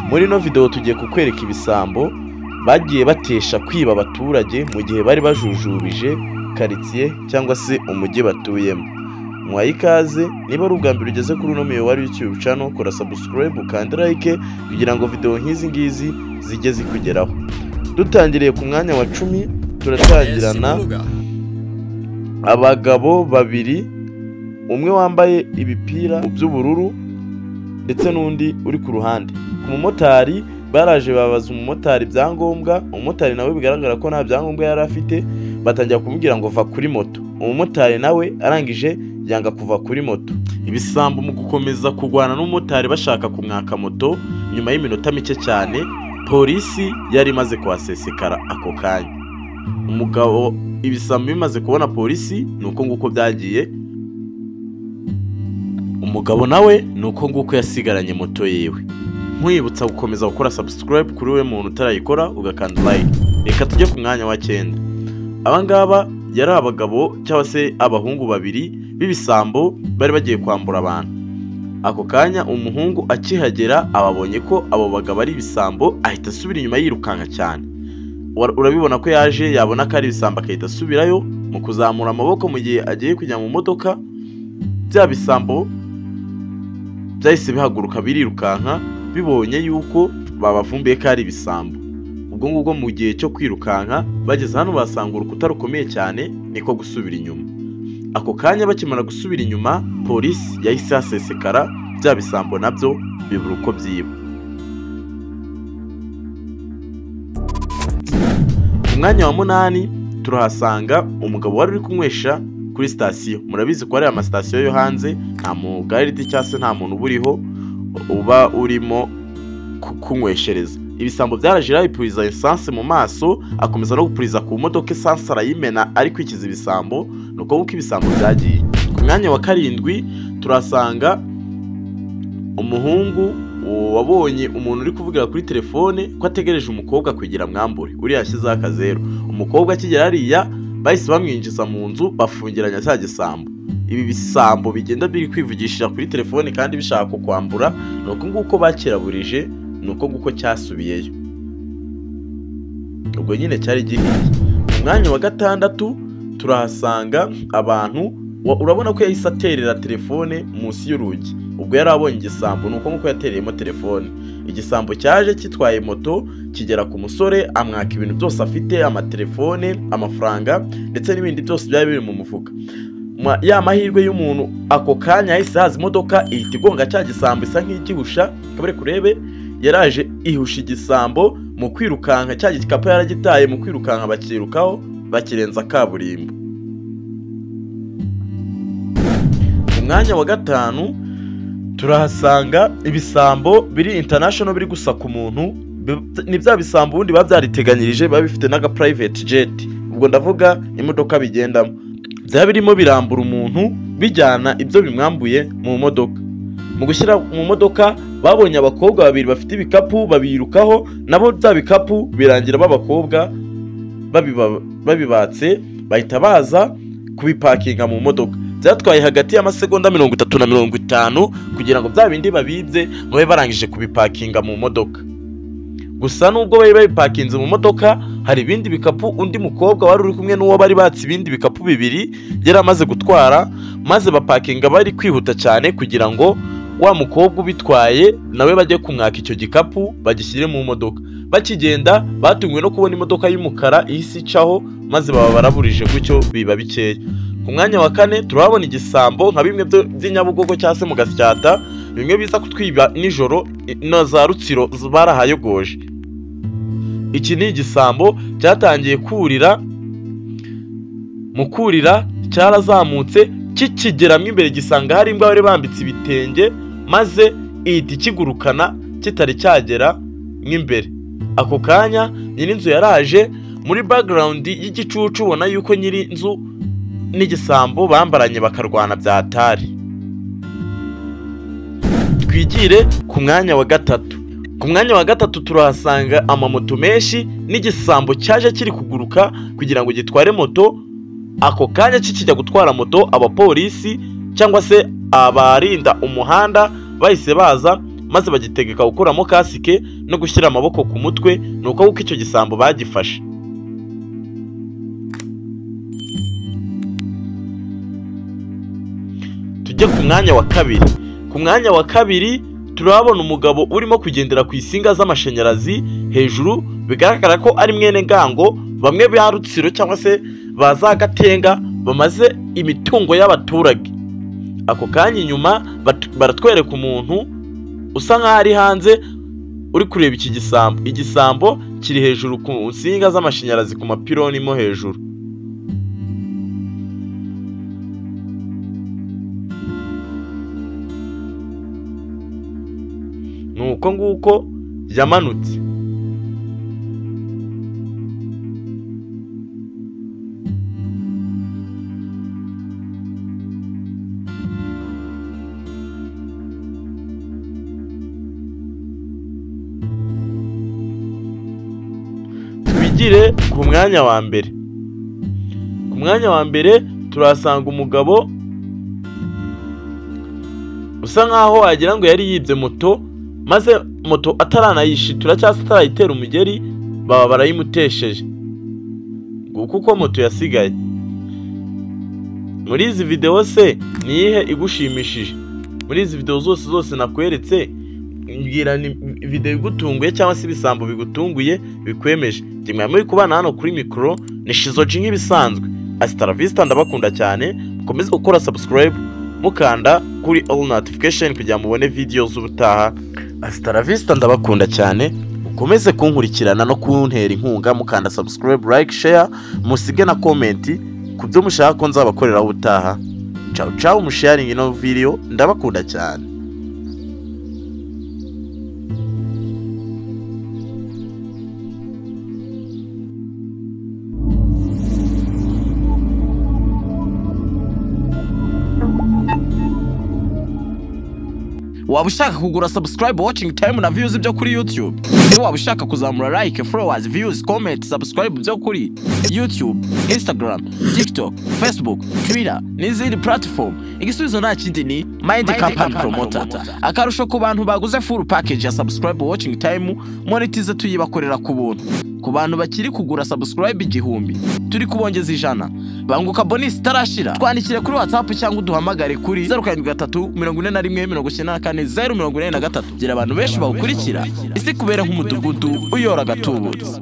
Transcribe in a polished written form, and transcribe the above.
Muri ino video tugiye kukwereka ibisambo bagiye batesha kwiba abaturage mu gihe bari bajujubije karitsiye cyangwa se umujyi batuyemo. Mwaye ikaze, niba ari ubwa mbere ugeze kuri uno muyoboro wa YouTube channel, kora subscribe ukande like kugira ngo video nk'izi ngizi zijye zikugeraho. Dutangiriye ku mwanya wa 10, turatangirana abagabo babiri, umwe wambaye ibipira by'ubururu ndetse n'undi uri ku ruhande. Ku mumotari baraje babaza umumotari ibyangombwa, umumotari nawe bigaragara ko nta byangombwa yari afite, batangira kumubwira ngo va kuri moto. Umumotari nawe arangije yanga kuva kuri moto. Ibisambo mu gukomeza kurwana n'umumotari bashaka kumwaka moto, nyuma y'iminota mike cyane polisi yari imaze kuhasesekara ako kanya. Umugabo ibisambo bimaze kubona polisi nuko nguko byagiye, umugabo nawe nuko nguko yasigaranye moto yiwe. Nkwibutsa gukomeza gukora subscribe kuri we muntu utarayikora ugakanda like. Reka tujye ku mwanya wa 9. Aba ngaba yari abagabo cyangwa se abahungu babiri b'ibisambo bari bagiye kwambura abantu. Ako kanya umuhungu akihagera ababonye ko abo bagabo ari ibisambo, ahita asubira inyuma yirukanka cyane. Urabibona ko yaje yabona ko ari ibisambo akahita asubirayo. Mu kuzamura amaboko mu gihe agiye kujya mu modoka, bya bisambo byahise bihaguruka birirukanka bibonye yuko babavumbuye ko ari ibisambo. Ubwo ngubwo mu gihe cyo kwirukanka bageze hano basanga urukuta rukomeye cyane, niko gusubira inyuma. Ako kanya bakimara gusubira inyuma, polisi yahise hasesekara, bya bisambo nabyo bibura uko byiba. Ku mwanya wa 8 turahasanga umugabo wari uri kunywesha kuri sitasiyo. Murabizi ko ari amasitasiyo yo hanze, nta mugaridi cyangwa se nta muntu uburiho uba urimo kunyweshereza. Ibisambo byaraje bipuriza esanse mu maso, akomeza no gupuriza ku modoka esanse arayimena ari kwikiza ibisambo, nuko nguko ibisambo byagiye. Ku mwanya wa 7 turasanga umuhungu wabonye umuntu uri kuvugira kuri telefone ko ategereje umukobwa kugira mwambure, uriya yashyizeho akazeru. Umukobwa akigera hariya bahise bamwinjiza mu nzu bafungiranya cya gisambo. Ibi bisambo bigenda biri kwivugishira kuri telefone kandi bishaka kukwambura, nuko nguko bakiraburije, nuko nguko cyasubiyeyo. Ubwo nyine cyari gihiye. Mu mwanya wa 6 turahasanga abantu, urabona ko yahise aterera telefone munsi y'urugi. Ubwo yari abonye igisambo, nuko nguko yatereyemo telefone. Igisambo cyaje kitwaye moto kigera ku musore, amwaka ibintu byose afite, amatelefone, amafaranga ndetse n'ibindi byose byari biri mu mufuka. Ya mahirwe y'umuntu ako kanya yahise haza imodoka ihita igonga cya gisambo isa nk'igihusha. Kabare kurebe, yaraje ihusha igisambo mu kwirukanka, cya gikapu yaragitaye mu kwirukanka bakirukaho bakirenza kaburimbo. Mu mwanya wa 5 turahasanga ibisambo biri international biri gusaka umuntu. Ni bya bisambo ubundi biba byariteganyirije, biba bifite n'aga private jet, ubwo ndavuga imodoka bigendamo. Byaba birimo birambura umuntu bijyana ibyo bimwambuye mu modoka. Mu gushyira mu modoka babonye abakobwa babiri bafite ibikapu babirukaho, nabo bya bikapu birangira b'abakobwa babibatse, bahita baza kubipakinga mu modoka. Byatwaye hagati y'amasegonda 30 na 50 kugira ngo bya bindi babibye babe barangije kubipakinga mu modoka. Gusa nubwo bari babipakinze mu modoka, hari ibindi bikapu undi mukobwa wari uri kumwe n'uwo bari batse ibindi bikapu bibiri yari amaze gutwara, maze bapakinga bari kwihuta cyane kugira ngo wa mukobwa ubitwaye nawe bajye kumwaka icyo gikapu bagishyire mu modoka. Bakigenda batunguwe no kubona imodoka y'umukara ihise icaho, maze baba baraburije gutyo biba bikeya. Ku mwanya wa 4 turabona igisambo nka bimwe by'Inyabugogo cyangwa se mu Gasyata, bimwe biza kutwiba nijoro na za Rutsiro barahayogoje. Iki ni igisambo cyatangiye kurira, mu kurira cyarazamutse kikigeramo imbere gisanga hari imbwa bari bambitse ibitenge, maze ihita ikigurukana kitari cyagera nk'imbere. Ako kanya nyir'inzu yaraje, muri background y'igicucu ubona yuko nyir'inzu n'igisambo bambaranye bakarwana byatari. Twigire ku mwanya wa 3. Ku mwanya wa 3 turahasanga amamoto menshi n'igisambo cyaje kiri kuguruka kugira ngo gitware moto. Ako kanya kikijya gutwara moto, abapolisi cyangwa se abarinda umuhanda bahise baza maze bagitegeka gukuramo kasike no gushyira amaboko ku mutwe, nuko kuko icyo gisambo bagifashe. Tujye ku mwanya wa kabiri. Ku mwanya wa kabiri turabona umugabo urimo kugendera ku isinga z'amashanyarazi hejuru, bigaragara ko ari mwene ngango, bamwe ba Rutsiro cyangwa se ba za Gatenga bamaze imitungo y'abaturage. Ako kanya inyuma baratwereka umuntu usa nkaho ari hanze uri kureba iki gisambo. Igisambo kiri hejuru ku nsinga z'amashanyarazi ku mapironi mo hejuru. Nuko nguko yamanutse. Twigire ku mwanya wa mbere. Ku mwanya wa mbere turasanga umugabo usa nkaho wagira ngo yari yibye moto, maze moto ataranayishitura cyangwa se atarayitera umugeri baba barayimutesheje. Nguko uko moto yasigaye. Muri izi video se niyihe igushimishije? Muri izi video zose nakweretse, mbwira ni video igutunguye cyangwa se ibisambo bigutunguye bikwemeje. Njye muri kubana hano kuri micro ni Shizoji nk'ibisanzwe. Hasta la vista, ndabakunda cyane, mukomeze gukora subscribe mukanda kuri all notification kugira mubone video z'ubutaha. Hasta la vista, ndabakunda cyane, mukomeze kunkurikirana no kuntera inkunga mukanda subscribe, like, share, musige na comment ku byo mushaka ko nzabakorera ubutaha. Ciao ciao, musharing ino video, ndabakunda cyane. Waba ushaka kugura subscribe, watching time na views byo kuri YouTube? Waba ushaka kuzamura like, followers, views, comment, subscribe byo kuri YouTube, Instagram, TikTok, Facebook, Twitter n'izindi platform? Igisubizo nta kindi ni Mind Company Promoter. Akarusho ku bantu baguze full package ya subscribe, watching time, monetize tuyibakorera ku buntu. Ku bantu bakiri kugura subscribe 1000 turi kubongeza 100. Banguka bonus itarashira. Twandikire kuri WhatsApp cyangwa uduhamagare kuri 073 41 94 043. Gira abantu benshi bawukurikira, isi kubera nk'umudugudu uyora gatubutse.